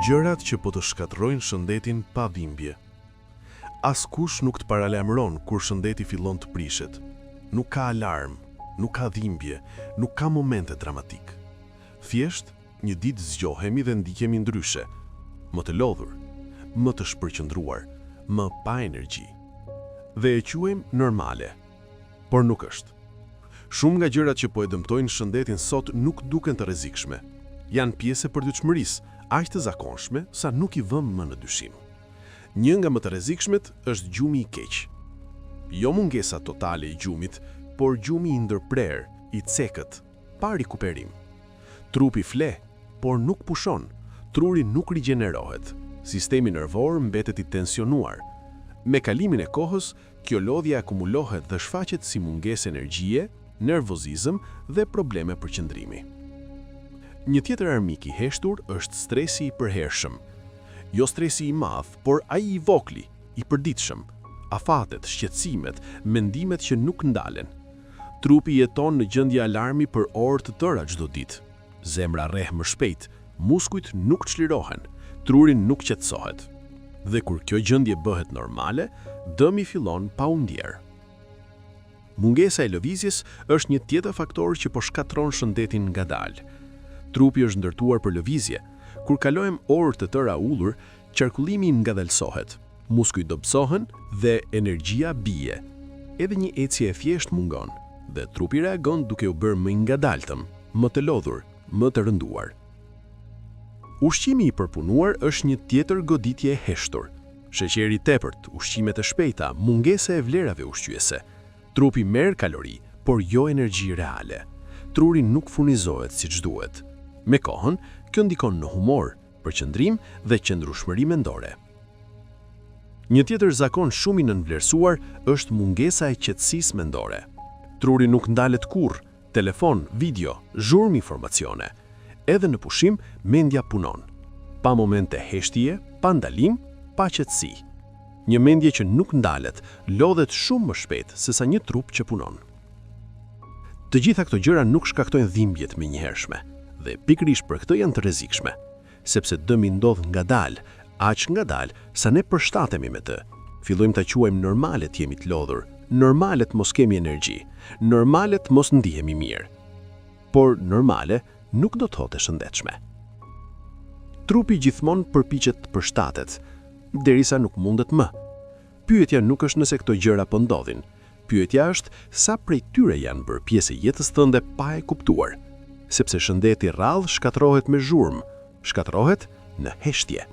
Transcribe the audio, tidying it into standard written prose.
Gjërat që po të shkatërrojnë shëndetin pa dhimbje. Askush nuk të paralajmëron kur shëndeti fillon të prishet. Nuk ka alarm, nuk ka dhimbje, nuk ka momente dramatikë. Thjesht, një ditë zgjohemi dhe ndihemi ndryshe, më të lodhur, më të shpërqendruar, më pa energji. Dhe e quajmë normale. Por nuk është. Shumë nga gjërat që po e dëmtojnë shëndetin sot nuk duken të rrezikshme. Janë pjesë e përditshmërisë, aq të zakonshme sa nuk i vëmë më në dyshim. Një nga më të rrezikshmet është gjumi i keq. Jo mungesa totale e gjumit, por gjumi i ndërprerë, i cekët, pa rikuperim. Trupi fle, por nuk pushon, truri nuk rigjenerohet, sistemi nervor mbetet i tensionuar. Me kalimin e kohës, Kjo lodhje akumulohet dhe shfaqet si mungesë energjie, nervozizëm dhe probleme përqendrimi. Një tjetër armik i heshtur është stresi i përhershëm. Jo stresi i madh, por ai i vogli, i përditshëm. Afatet, shqetësimet, mendimet që nuk ndalen. Trupi jeton në gjendje alarmi për orë të tëra çdo ditë. Zemra rreh më shpejt, muskujt nuk çlirohen, truri nuk qetësohet. Dhe kur kjo gjendje bëhet normale, dëmi fillon pa u ndjerë. Mungesa e lëvizjes është një tjetër faktor që po shkatërron shëndetin ngadalë. Trupi është ndërtuar për lëvizje. Kur kalojmë orë të tëra ulur, qarkullimi ngadalësohet, muskujt dobësohen dhe energjia bie. Edhe një ecje e thjeshtë mungon dhe trupi reagon duke u bërë më i ngadaltëm, më të lodhur, më të rënduar. Ushqimi i përpunuar është një tjetër goditje e heshtur. Sheqeri i tepërt, ushqimet e shpejta, mungesa e vlerave ushqyese. Trupi merr kalori, por jo energji reale. Truri nuk furnizohet siç duhet. Me kohën, kjo ndikon në humor, përqendrim dhe qëndrueshmëri mendore. Një tjetër zakon shumë i nënvlerësuar është mungesa e qetësisë mendore. Truri nuk ndalet kurrë, telefon, video, zhurmë informacione. Edhe në pushim, mendja punon. Pa momente heshtje, pa ndalim, pa qetësi. Një mendje që nuk ndalet, lodhet shumë më shpejt sesa një trup që punon. Të gjitha këto gjëra nuk shkaktojnë dhimbje të menjëhershme dhe pikërisht për këtë janë të rrezikshme, sepse dëmi ndodh ngadalë, aq ngadalë sa ne përshtatemi me të. Fillojmë ta quajmë normale të jemi të lodhur, normale të mos kemi energji, normale të mos ndihemi mirë. Por normale nuk do të thotë e shëndetshme. Trupi gjithmonë përpiqet të përshtatet, derisa nuk mundet më. Pyetja nuk është nëse këto gjëra po ndodhin. Pyetja është sa prej tyre janë bërë pjesë e jetës tënde pa e kuptuar. Sepse shëndeti rrallë shkatërrohet me zhurmë, shkatërrohet në heshtje.